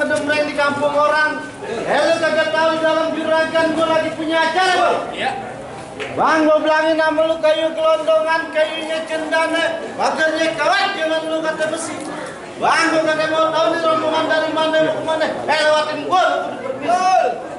ngedemreng di kampung orang. Lu kagak tahu dalam juragan gua lagi punya acara, Bang? Iya. Bang, gua bilangin sama lu kayu kelondongan, kayunya cendana, bakarnya kawat, jangan lu kata besi. Bang, gua kagak mau tahu nih rombongan dari mana mau kemana. Lewatin gua, lu kudu permisi.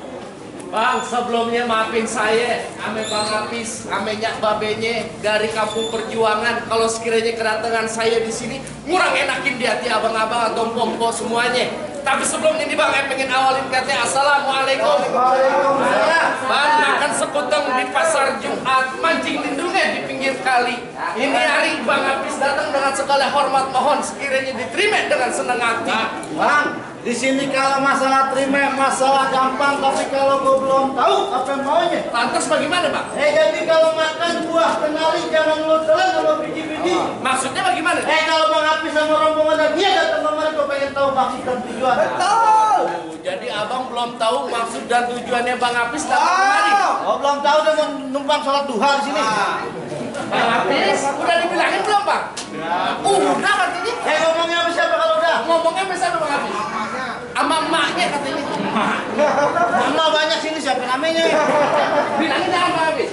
Bang, sebelumnya maafin saya, ame Bang Apis, ame Nyak Babenye dari Kampung Perjuangan. Kalau sekiranya kedatangan saya di sini, kurang enakin di hati abang-abang atau pompo semuanya. Tapi sebelum ini Bang, saya pengen awalin katanya Assalamualaikum. Waalaikumsalam. Bang, makan sekuteng di pasar Jumat, mancing lindungnya di pinggir kali. Ini hari Bang Apis datang dengan segala hormat, mohon sekiranya diterima dengan senang hati. Bang, di sini kalau masalah terima masalah gampang, tapi kalau gua belum tahu apa maunya. Lantas bagaimana Bang? Jadi kalau makan buah kenali jangan lu telan sama biji-biji. Maksudnya bagaimana? Kalau Bang Apis sama rombongan dan dia datang kemarin, gua pengen tahu maksud dan tujuan. Betul. Jadi abang belum tahu maksud dan tujuannya Bang Apis datang kemari? Oh, belum tahu dia mau numpang sholat duha di sini. Bang Apis, udah dibilangin belum Bang? Udah katanya. Ngomongnya sama siapa kalau udah? Ngomongnya bisa Bang Apis? Sama emaknya katanya. Mama banyak sini, siapa namanya? Bilangin dah Bang Apis.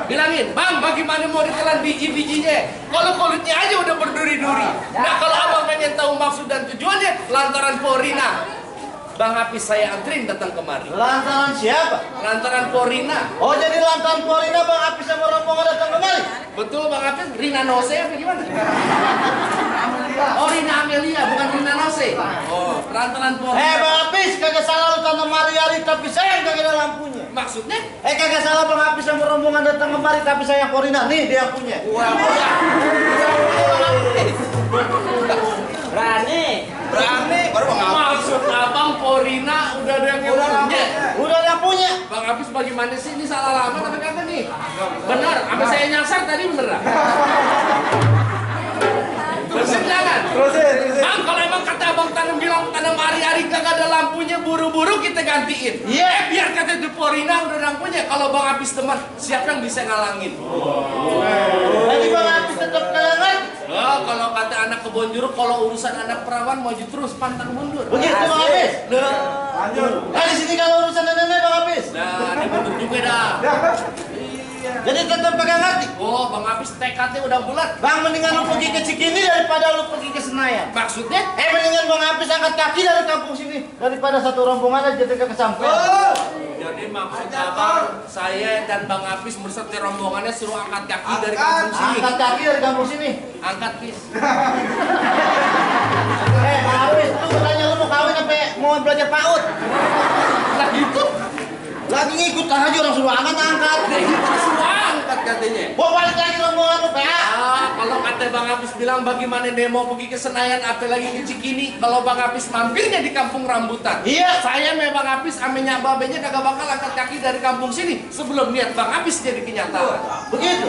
Bilangin, Bang, bagaimana mau ditelan biji-bijinya? Kalau kulitnya aja udah berduri-duri. Nah, kalau abang pengen tahu maksud dan tujuannya, lantaran Porina. Bang Apis saya anterin datang kemari. Lantaran siapa? Lantaran Porina. Oh, jadi lantaran Porina Bang Apis sama rombongan datang kemari? Betul Bang Apis, Rina Nose apa gimana? Oh, Rina Amelia, bukan Rina Nose. Oh, lantaran Porina. Bang Apis, kagak salah lu tanam Mariari, tapi saya kagak ada lampunya. Maksudnya? Kagak salah Bang Apis sama rombongan datang kemari, tapi saya yang Porina. Nih, dia yang punya. Wah, Berani. baru Bang Apis. Maksud abang Porina udah ada yang punya. Udah ada yang punya. Bang Apis bagaimana sih? Ini salah lama tapi kata nih. Benar, apa saya nyasar tadi bener lah. Terusin jangan. Terusin. Bang, kalau emang kata abang bilang tanam hari-hari kagak ada lampunya, buru-buru kita gantiin. Iya. Biar kata di Porina udah lampunya. Kalau Bang Apis teman, siapa yang bisa ngalangin? Jadi Bang Apis tetap kalangan. Oh, kalau kata anak kebon jeruk, kalau urusan anak perawan maju terus, pantang mundur. Begitu Bang Apis. Lanjut. Di sini kalau urusan nenek Bang Apis. Nah, ini betul juga dah. Jadi tetap kagak ngerti. Oh, Bang Apis tekadnya udah bulat. Bang, mendingan lu pergi ke Cikini daripada lu pergi ke Senayan. Maksudnya? Mendingan Bang Apis angkat kaki dari kampung sini daripada satu rombongan aja ketika kesampaian. Jadi maksudnya Bang, saya dan Bang Apis berserta rombongannya suruh angkat kaki dari kampung sini. Angkat kaki dari kampung sini. Angkat Pis. Bang Apis, lu katanya lu mau kawin apa mau belajar PAUD? Lah gitu? Lagi ngikut aja orang suruh angkat. Suruh angkat katanya. Mau balik lagi rombongan lu, PA. Kalau kata Bang Apis bilang bagaimana dia mau pergi ke Senayan apalagi ke Cikini kalau Bang Apis mampirnya di kampung rambutan. Iya. Saya sama Bang Apis amenyak babenya kagak bakal angkat kaki dari kampung sini sebelum lihat Bang Apis jadi kenyataan. Begitu.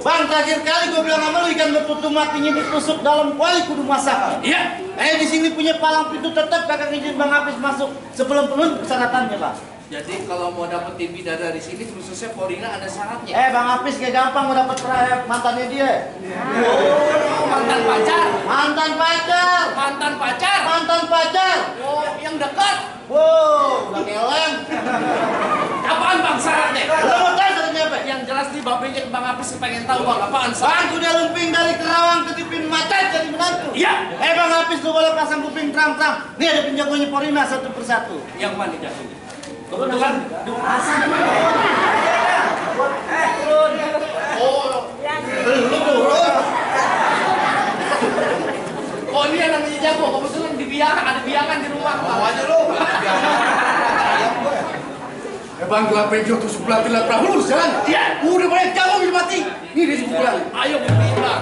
Bang, terakhir kali gue bilang sama lu ikan betutu matinya ditusuk dalam kuali kudu masak. Iya. Di sini punya palang pintu tetap kagak izin Bang Apis masuk sebelum penuh persyaratannya, Bang. Jadi kalau mau dapat tim bidadari dari sini khususnya Porina ada syaratnya. Bang Apis kayak gampang mau dapat mantannya dia. Oh, mantan pacar. Mantan pacar. Mantan pacar. Mantan pacar. Oh, yang dekat. Wow, udah kelem. Apaan Bang syaratnya? Lu mau tahu syaratnya apa? Yang jelas nih babenya Bang Apis pengen tahu Bang apaan Bang, syaratnya? udah lumping dari Kerawang ke Tipin Macet jadi menantu. Iya. Bang Apis lu boleh pasang kuping terang-terang. Nih ada penjagonya Porina satu persatu. Yang mana jagonya? Kebetulan turun. Oh, Lu turun. oh ini yang namanya jago. Kebetulan di biangan ada biangan di rumah. Mau aja lu. Bang gelap penjol tuh sebelah gelap perahu lurus jalan. Iya. Udah banyak jauh mobil mati. Ini dia sebelah. Ayo berbincang.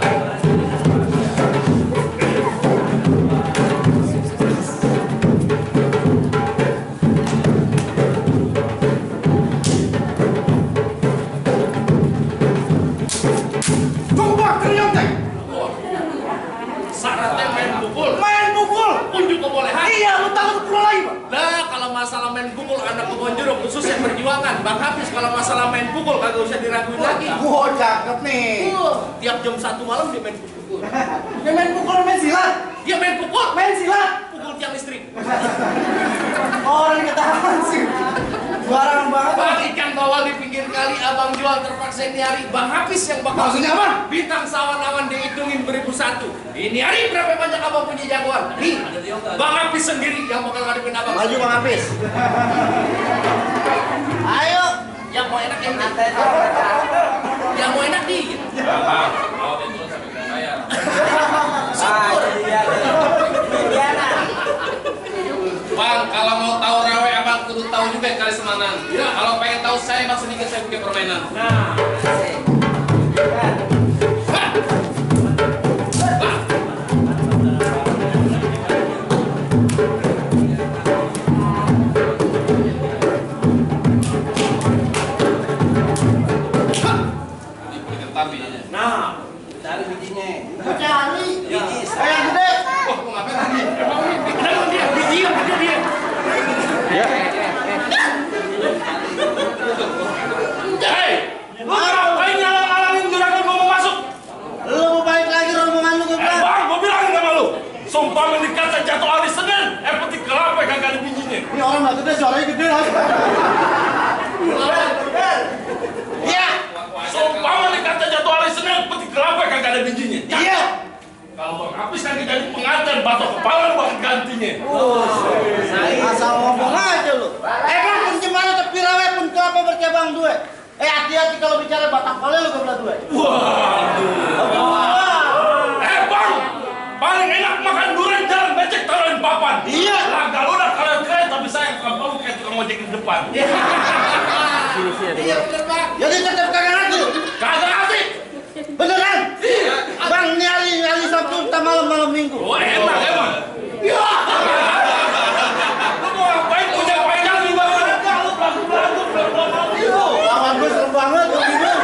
Coba kriong teh. Syaratnya main pukul. Main pukul. Unjuk kebolehan. Iya, lu takut pulang lagi, Pak. Nah, kalau masalah main pukul anak kebon jeruk khususnya perjuangan. Bang Hafiz kalau masalah main pukul kagak usah diraguin lagi. Gua cakep nih. Tiap jam 1 malam dia main pukul. Dia main pukul main silat. Dia main pukul. Main silat. Pukul tiang listrik. Orang ketahuan sih. Barang banget. Bang ikan bawal di pinggir kali abang jual terpaksa ini hari. Bang Hafiz yang bakal Maksudnya apa? bintang sawan-awan dihitungin beribu satu. Ini hari berapa banyak abang punya jagoan? Nih, Bang Hafiz sendiri yang bakal ngadepin abang. Maju Bang Apis. Ayo. Yang mau enak yang di. Yang mau enak di. Syukur. Bang, kalau mau tahu rewe abang kudu tahu juga kali semanan. Ya, kalau pengen tahu saya bang sedikit saya bikin permainan. Nah, Ini kulit tapi. nah, Cari bijinya. Lu cari. Biji. Yang gede. Wah, mau ngapain tadi? kenapa dia? Dia. Hei, lu ngapain ngalang-ngalangin juragan gua mau masuk? Lu mau balik lagi rombongan lu gue bilang. Bang, gua bilangin sama lu. Sumpah mendikata jatuh hari Senin, petik kelapa kagak ada bijinya. Ini orang nggak gede, suaranya gede lah. Iya. Sumpah mendikata jatuh hari Senin, petik kelapa kagak ada bijinya. Iya. Kalau Bang Apis nanti jadi pengantin batok kepala lu bakal gantinya. Asal ngomong aja lu. Bang, pun gimana tapi rawe pun kelapa bercabang dua. Hati-hati kalau bicara batak pole lu kebelah dua. Waduh. Bang, paling enak makan durian jalan becek taruhin papan. Iya. Laga lu udah keren-keren tapi saya kamu kayak tukang ojek di depan. Iya bener Bang. Jadi tetap kagak ngerti lu. Kagak asik. Beneran? Iya. Bang, ini hari Sabtu entah malam Minggu. Oh enak emang. Ya. Lu mau ngapain punya panjang di bawah aja lu belagu-belagu belum. Lawan gue serem banget, gue bingung.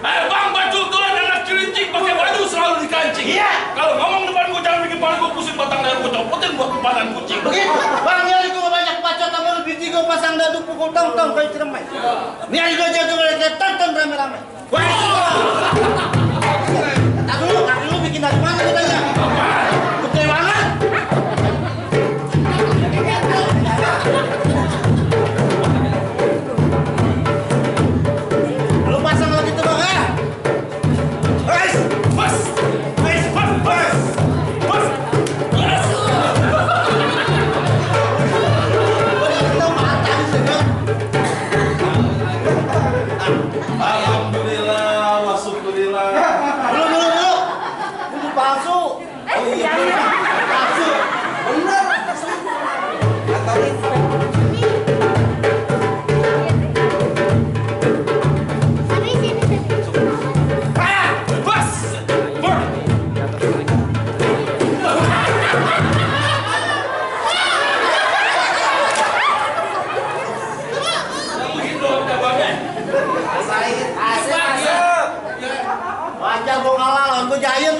Bang, baju tulen anak cilincing pakai baju selalu dikancing. Iya. Kalau ngomong depan gua jangan bikin kepala gua pusing batang leher gua copotin buat kepadan kucing. Begitu. Bang, nyari gue banyak bacot sama lu biji gue pasang dadu pukul tong-tong kayak ceremai. Nyari gue jago mereka tonton rame-rame. Kaki lu bikin dari mana gue tanya? Gede banget. gua kalah lawan gua Giant.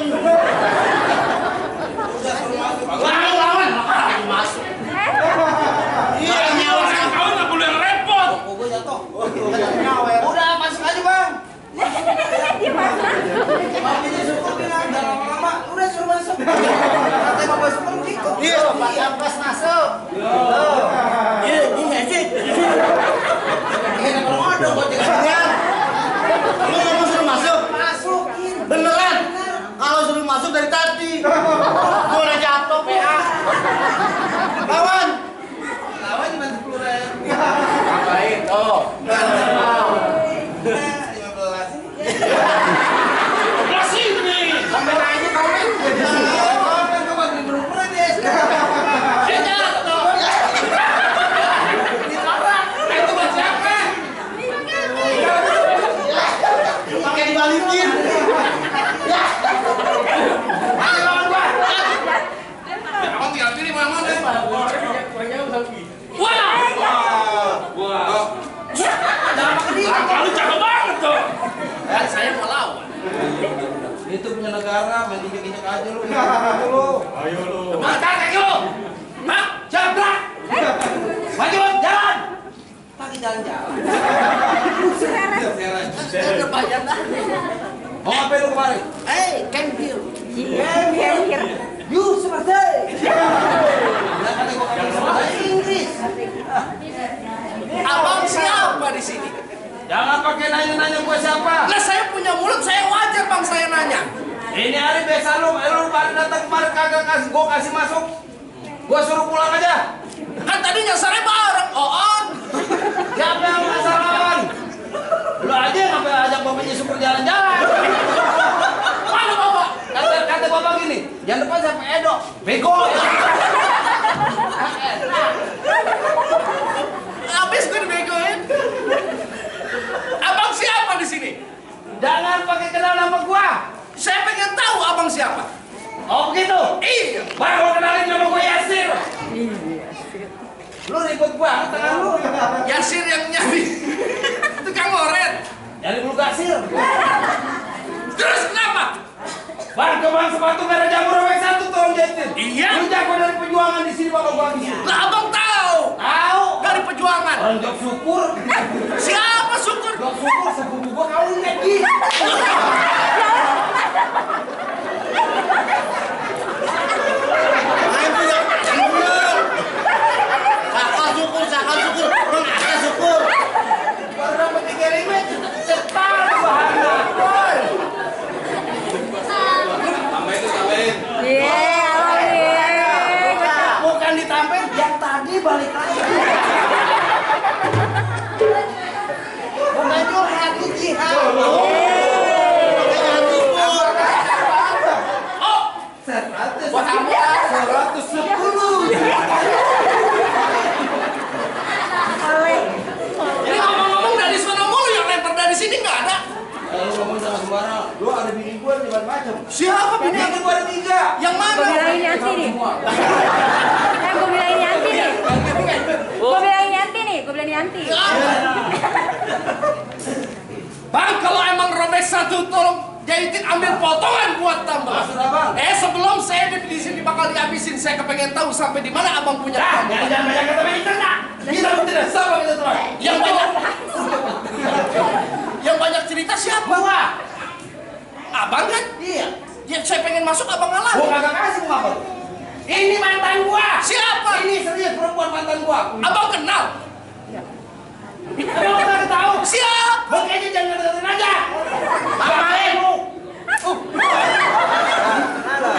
Lawan masuk. Iya, Kau nggak boleh repot. gua jatuh. Udah masuk aja, Bang. Dia masuk. Maminya syukur bilang udah lama-lama udah suruh masuk. Nanti mau masuk gitu. Iya, pas masuk. Iya, ini aja. Ini kalau ada buat jangan. Lu ngomong suruh masuk? Masukin. Beneran? Kalau suruh masuk dari tadi. Gua udah jatuh PA. Lawan. Lawan cuma 10.000. Ngapain? Oh. Belas ini. Sampai nanya kau nih. Itu buat siapa? Pakai dibalikin. Ayo lawan gua. Kamu tinggal pilih mana? Wah. Lalu cakep banget tuh. Dan saya mau lawan. Itu punya negara, main injek-injek aja lu. Ayo lu. Makan kaki lu. Hah? Jabrak. Maju, jalan. Pakai jalan-jalan. Udah bayar dah. Mau ngapain lu kemarin? Kempir. Kempir. You seperti. Nah, kan gua kan bahasa Inggris. Abang siapa di sini? Jangan pakai nanya-nanya gua siapa. Lah saya punya mulut, saya wajar bang saya nanya. Ini hari biasa lu pada datang kemarin kagak gua kasih masuk. Gua suruh pulang aja. Kan tadi nyasarnya bareng, on. Siapa yang masalah? Lu aja ngapain ajak bapaknya syukur jalan-jalan. Mana bapak? Kata bapak gini, yang depan siapa Edo? Bego. Habis gue dibegoin. Abang siapa di sini? Jangan pakai kenal nama gua. Saya pengen tahu abang siapa. Oh begitu? Iya. Bang, gua kenalin nama gua Yasir. Lu ribut banget tangan lu. Yasir yang nyari tukang oren. Nyari bulu gasir. Terus kenapa? Bang, ke bang sepatu merah jamur robek 1 tolong jahitin. Iya. Lu jago dari perjuangan di sini bakal gua habisin. Lah abang tahu Tahu? dari perjuangan. Orang jok syukur. Siapa syukur? Jok syukur sepupu gua kawin lagi. Sakal syukur, mengasah syukur. Baru dapat 3.000, cepat bahannya. Iya, alhamdulillah. Bukan ditampil, yang tadi balik lagi. Bukan curhat, ini jihad. Oh, 100. buat kamu. 110. Ini ngomong-ngomong dari sana mulu yang lempar dari sini nggak ada. Lu ngomong sama sembarang. Lu ada bini gua di macam. Siapa Bini bini? gua ada 3. Yang mana? Gue bilangin Yanti nih. Gue bilangin Yanti nih. Gue bilangin Yanti nih. Gue bilangin Yanti. Bang, kalau emang robek 1 tolong jahitin ambil potongan buat tambah. Sudah bang. Sebelum saya di sini bakal dihabisin, saya kepengen tahu sampai di mana abang punya tambah. Jangan banyak kata banyak cerita. Kita tidak sama kita terus. Yang banyak cerita siapa? Gua. Abang kan? Iya. Yang saya pengen masuk abang ngalah. Gua kagak kasih gua apa. Ini mantan gua. Siapa? Ini serius perempuan mantan gua. Abang kenal? Emang udah tahu? Siapa? Makanya jangan ngeliatin aja. Ngapain lu?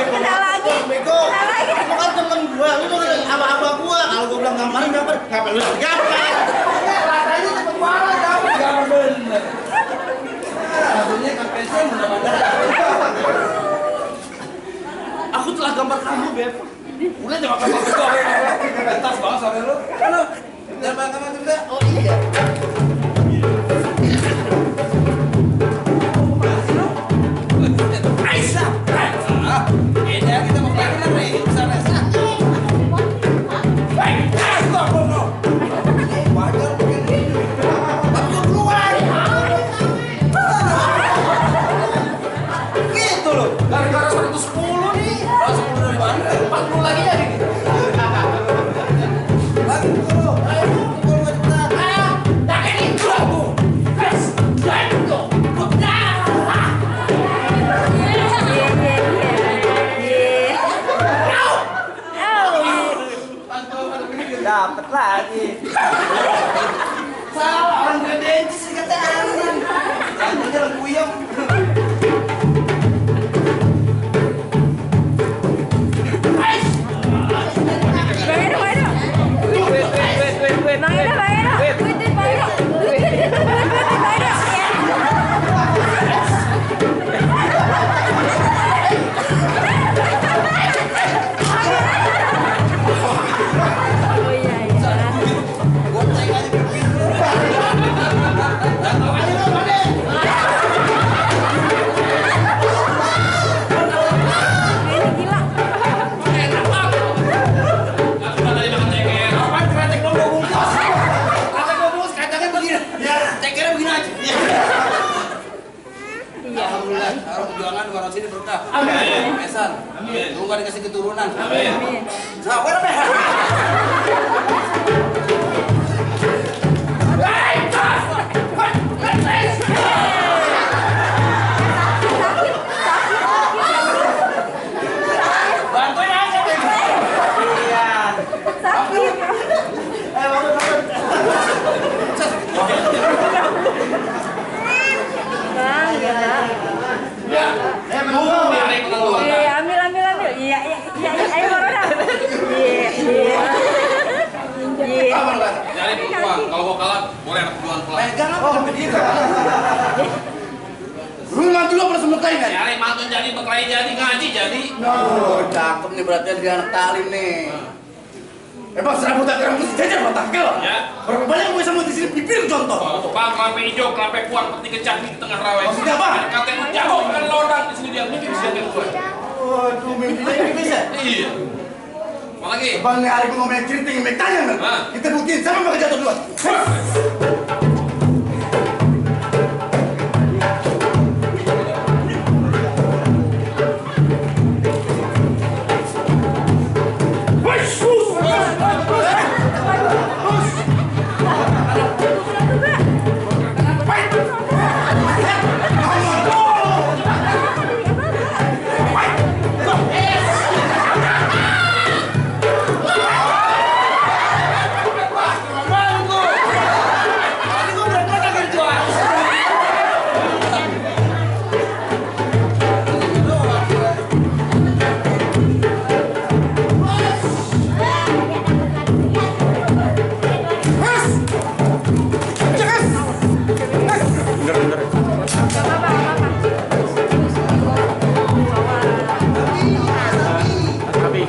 Kenal lagi. Bego. Kenal lagi. Lu kan temen gua, lu tuh apa-apa gua. Kalau gua bilang gampang ngapain lu gampang. Rasanya cepet banget kamu. Gampang bener. Maksudnya kampensnya mudah-mudahan. Aku telah gambar kamu, Beb. Udah coba gambar gua. Tas banget sore lu. Halo. Jangan kamu juga. Oh iya. Aisyah. Ini kita mau lagi nih. Sana. Baik. Astagfirullah. Wajar begini. Aku keluar. Gila. itu loh. Gara-gara 110 nih. 10 dari mana? 40 lagi ya nih. Lagi dulu. Ayo, pukul gue cepetan. Ayo, tak kayak gitu aku. Guys, jangan gitu. Dapat lagi. Salah, orang gede sih kata anjing. Anjingnya lang kuyang. Harus perjuangan orang sini berkah. Amin. Mesan. Amin. Lu gak dikasih keturunan. Amin. Nah, gue apa? Bantuin aja deh. Ya. Tarik keluar. Ambil. Iya. Ayo Corona. Iya. Apa lu kan? Nyari peluang. Kalau gua kalah, boleh anak peluang pelan. Pegang apa sampai dia? Lu mantu lu pernah semut lain kan? Nyari mantu jadi, berkelahi jadi, ngaji jadi. Oh, cakep nih berarti dia anak talim nih. Bang, serabut rambut si jajar mata kel. Ya. Berapa banyak gue semut di sini bibir contoh. Bang, kelampe hijau, kelampe kuang, peti kecapi di tengah rawa. Maksudnya apa? Katanya jago kan lodang di sini dia mimpi bisa jadi gue. Waduh, mimpinya ini bisa. Iya. Apa lagi? Bang, nih hari gue ngomongin cinting, ngomongin tanya kan? Hah? Kita buktiin, siapa bakal jatuh duluan?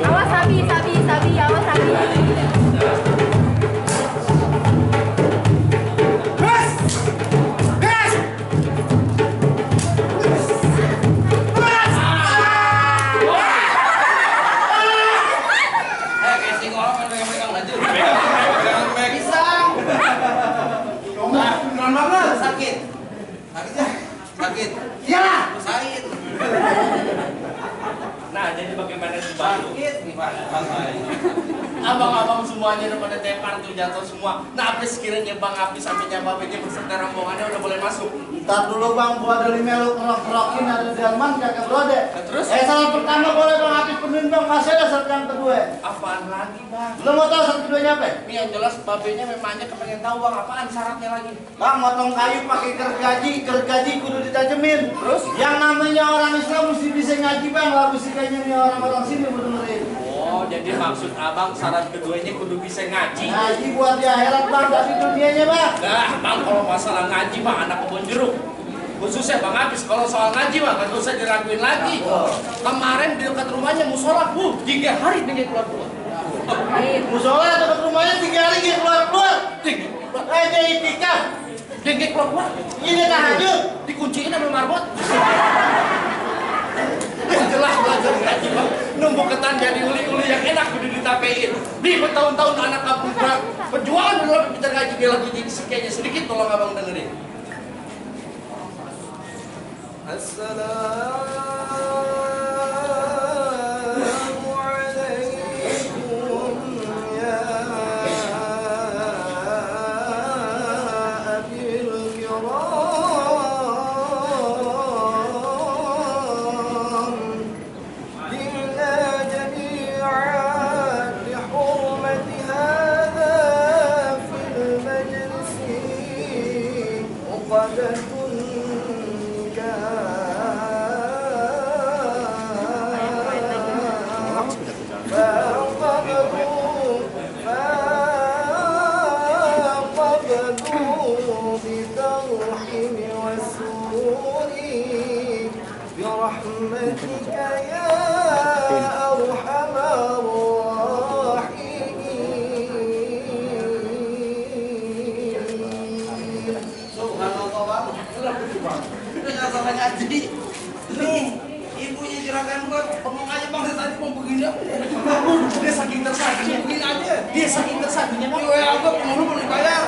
Awas sabi, awas sabi. Kayak singolah kan pegang-pegang aja. Pisang. Nah, banget. Sakit. Sakit ya? Sakit. Iya. Sakit. Nah, jadi bagaimana si Batu? Sakit nih, Pak. Abang-abang semuanya udah pada tepar tuh jatuh semua. Nah, apa sekiranya Bang Api sampai Babenya beserta rombongannya udah boleh masuk? Ntar dulu bang, gua dari melu kerok-kerokin ada delman kagak brode. Terus? Saran pertama boleh bang Api penuhin bang, masih ada saran yang kedua. Apaan lagi, Bang? Lo mau tahu saran keduanya apa? Ini yang jelas Babenya memangnya kepengen tahu Bang apaan syaratnya lagi. Bang, motong kayu pakai gergaji kudu ditajemin. Terus? Yang namanya orang Islam mesti bisa ngaji bang, lah mesti kayaknya nih orang-orang sini mau dengerin. Oh, jadi maksud Abang syarat keduanya kudu bisa ngaji. Ngaji buat di akhirat bang, tapi dunianya bang. Nah, Bang kalau masalah ngaji Bang anak kebun jeruk. Khususnya Bang Apis kalau soal ngaji Bang gak usah diraguin lagi. Kemarin di dekat rumahnya musola, 3 hari dia keluar-keluar. Musola dekat rumahnya 3 hari dia keluar-keluar. Dia itikaf. Dia keluar-keluar. Ini tahajud. Dikunciin sama marbot. Jelas belajar ngaji Bang. Nunggu ketan jadi uli-uli yang enak udah ditapein. Di bertahun-tahun anak kampung perjuangan udah lebih pintar ngaji dia lagi kayaknya sedikit tolong Abang dengerin. Assalamualaikum. برحمتك يا أرحم الراحمين. Subhanallah, Bang. Dengan sama ngaji. Nih, ibunya juragan gua ngomong aja Bang, saya tadi mau begini. Dia saking tersakinya. Begini aja. Dia saking tersakinya bang. Di WA gua penghulu belum dibayar.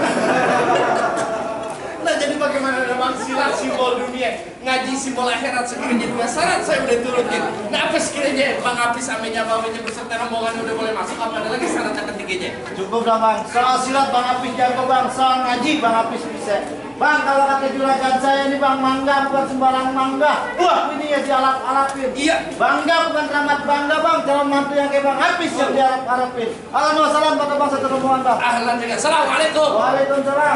Nah jadi bagaimana bang, silat simbol dunia, ngaji simbol akhirat, sekiranya dua syarat saya udah turutin. Nah apa sekiranya Bang Apis amenya bawanya beserta rombongan udah boleh masuk, apa ada lagi syarat yang ketiganya? Cukup dah bang, soal silat Bang Apis jago bang, soal ngaji Bang Apis bisa. Bang kalau kata juragan saya ini bang, mangga bukan sembarang mangga. Wah ini ya dialap-alapin. Iya. Bangga bukan ramat bangga bang, calon mantu yang kayak Bang Apis yang dialap-alapin. Alhamdulillah, pada bangsa rombongan bang. Ahlan dengan. Assalamualaikum. Waalaikumsalam.